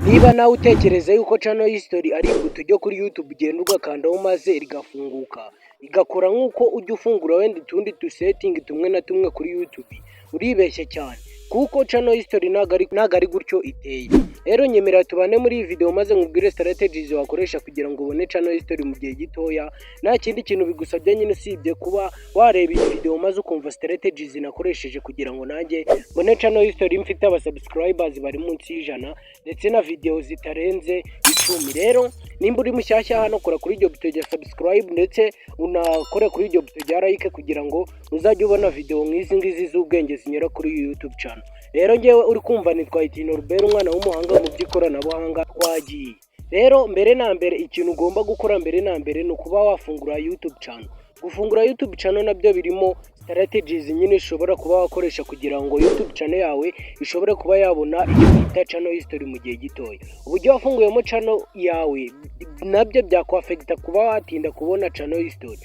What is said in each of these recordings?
Niba nawe utekereza yuko channel history ari ibuto ryo kuri YouTube ugenda ugakandaho maze rigafunguka, rigakora nk'uko ujya ufungura wenda utundi dusetting tumwe na tumwe kuri YouTube, uribeshya cyane, kuko channel history ntabwo ari gutyo iteye. Rero nyemerera tubane muri iyi video maze nkubwire strategies wakoresha kugira ngo ubone channel history mu gihe gitoya. Nta kindi kintu bigusabye nyine usibye kuba wareba iyi video maze ukumva strategies nakoresheje kugira ngo nanjye mbone channel history mfite aba subscribers bari munsi y'100 ndetse na video zitarenze 10. Rero nimba uri mushyashya hano, kora kuri iryo buto rya subscribe ndetse unakore kuri iryo buto rya like kugira ngo uzajye ubona video nk'izi ngizi z'ubwenge zinyura kuri YouTube channel. Rero ngewe uri kumva nitwa Itino Rubera, umwana w'umuhanga mu by'ikoranabuhanga. Twagiye rero. Mbere na mbere, ikintu ugomba gukora mbere na mbere ni ukuba wafungura YouTube channel. Gufungura YouTube channel nabyo birimo strategies nyine ushobora kuba wakoresha kugira ngo YouTube channel yawe ishobore kuba yabona iyo bita channel history mu gihe gitoya. Uburyo wafunguyemo channel yawe nabyo byakwaffecta kuba watinda kubona channel history.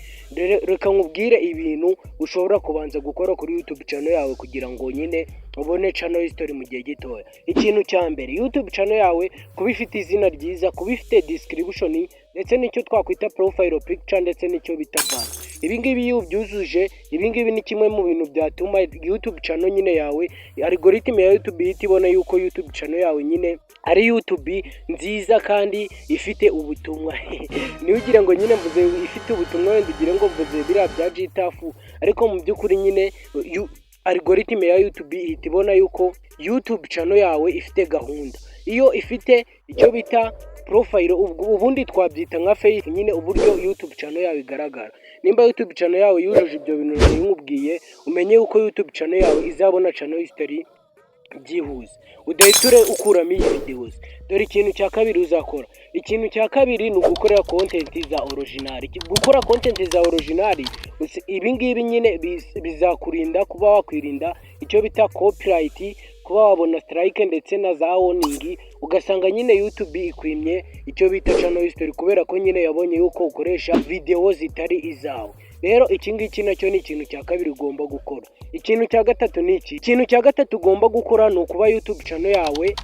Reka nkubwire ibintu ushobora kubanza gukora kuri YouTube channel yawe kugira ngo nyine ubone channel history mu gihe gitoya. Ikintu cya mbere, YouTube channel yawe kuba ifite izina ryiza, kuba ifite description ndetse n'icyo twakwita profile picture ndetse n'icyo bita banner. Ibi ngibi iyo ubyujuje, ibi ngibi ni kimwe mu bintu byatuma YouTube channel nyine yawe, algorithm ya YouTube ihita ibona yuko YouTube channel yawe nyine ari YouTube nziza kandi ifite ubutumwa. Ntugire ngo nyine mvuze ifite ubutumwa wenda ugire ngo mvuze biriya bya Gitafu, ariko mu by'ukuri nyine algorithm ya YouTube ihita ibona yuko YouTube channel yawe ifite gahunda. Iyo ifite icyo bita profile, ubundi twabyita nka face nyine, uburyo YouTube channel yawe igaragara. Nimba YouTube channel yawe yujuje ibyo bintu nkubwiye, umenye yuko YouTube channel yawe izabona channel history byihuse, udahita ukuramo iyi videos. Dore ikintu cya kabiri uzakora. Ikintu cya kabiri ni ugukorera content za original. Gukora content za original, ibi ngibi nyine bizakurinda kuba wakwirinda icyo bita copyright, kuba wabona strike ndetse na za warning, ugasanga nyine YouTube ikwimye icyo bita channel history kubera ko nyine yabonye yuko ukoresha video zitari izawe. Rero iki ngiki nacyo ni ikintu cya kabiri ugomba gukora. Ikintu cya gatatu ni iki? Ikintu cya gatatu ugomba gukora ni ukuba YouTube channel yawe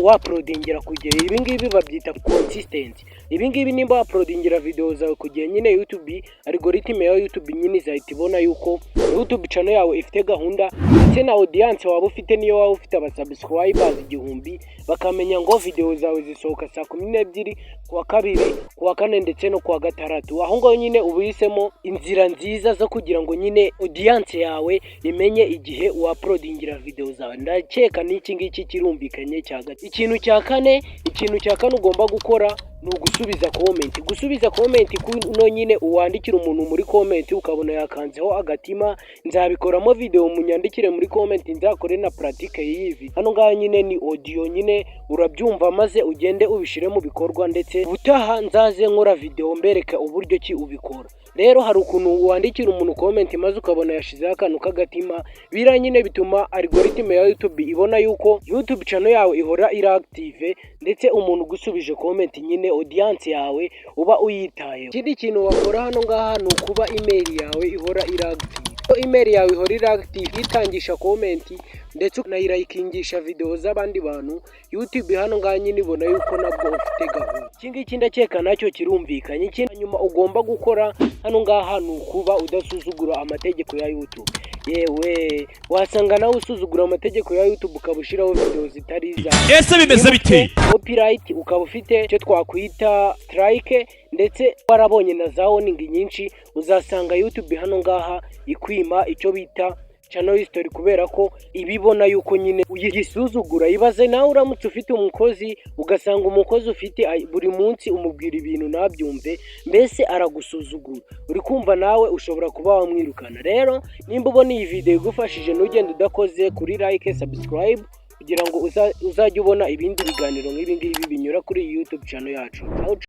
wauploadingira ku gihe. Ibi ngibi babyita consistency. Ibi ngibi, nimba wauploadingira video zawe ku gihe nyine, YouTube, algorithm ya YouTube nyine izahita ibona yuko YouTube channel yawe ifite gahunda, ndetse na audience waba ufite, niyo waba ufite aba subscribers 1000, bakamenya ngo video zawe zisohoka saa 12 kuwa kabiri, kuwa kane ndetse no kuwa gatandatu. Aho ngaho nyine uba uhisemo inzira nziza zo kugira ngo nyine audience yawe imenye igihe wauploadingira video zawe. Ndakeka n'iki ngiki kirumvikanye, cya gatatu. Ikintu cya kane ugomba gukora ni ugusubiza comment. Gusubiza comment kuno nyine uwandikira umuntu muri comment ukabona yakanzeho agatima. Nzabikoramo video, munyandikire muri comment nzakore na pratique y'iyi video. Hano ngaha nyine ni audio nyine, urabyumva maze ugende ubishire mu bikorwa, ndetse ubutaha nzaze nkora video mbereka uburyo ki ubikora. Rero hari ukuntu wandikira umuntu comment maze ukabona yashizeho akantu k'agatima. Biriya nyine bituma algorithm ya YouTube ibona yuko YouTube channel yawe ihora iri active, ndetse umuntu ugusubije comment nyine audience yawe uba uyitayeho. Ikindi kintu wakora hano ngaha ni ukuba email yawe ihora iri active. Iyo email yawe ihora iri active, itangisha comment ndetse unayilikingisha video z'abandi bantu, YouTube hano ngaha nyine ibona yuko nabwo ufite gahunda. Iki ngiki ndakeka nacyo kirumvikanye. Ikindi nyuma ugomba gukora hano ngaha ni ukuba udasuzugura amategeko ya YouTube. Yewe, wasanga nawe usuzugura amategeko ya YouTube, ukaba ushyiraho video zitari izawe. Ese bimeze bite? Copyright, ukaba ufite icyo twakwita strike, ndetse warabonye na za warning nyinshi, uzasanga YouTube hano ngaha ikwima icyo bita channel history kubera ko ibibona yuko nyine uyisuzugura. Ibaze nawe uramutse ufite umukozi, ugasanga umukozi ufite buri munsi umubwira ibintu ntabyumve, mbese aragusuzugura. Uri kumva nawe ushobora kuba wamwirukana. Rero nimba ubona iyi video igufashije, ntugende udakoze kuri like, subscribe, kugira ngo uzajye ubona ibindi biganiro nk'ibi ngibi binyura kuri iyi YouTube channel yacu. Ciao.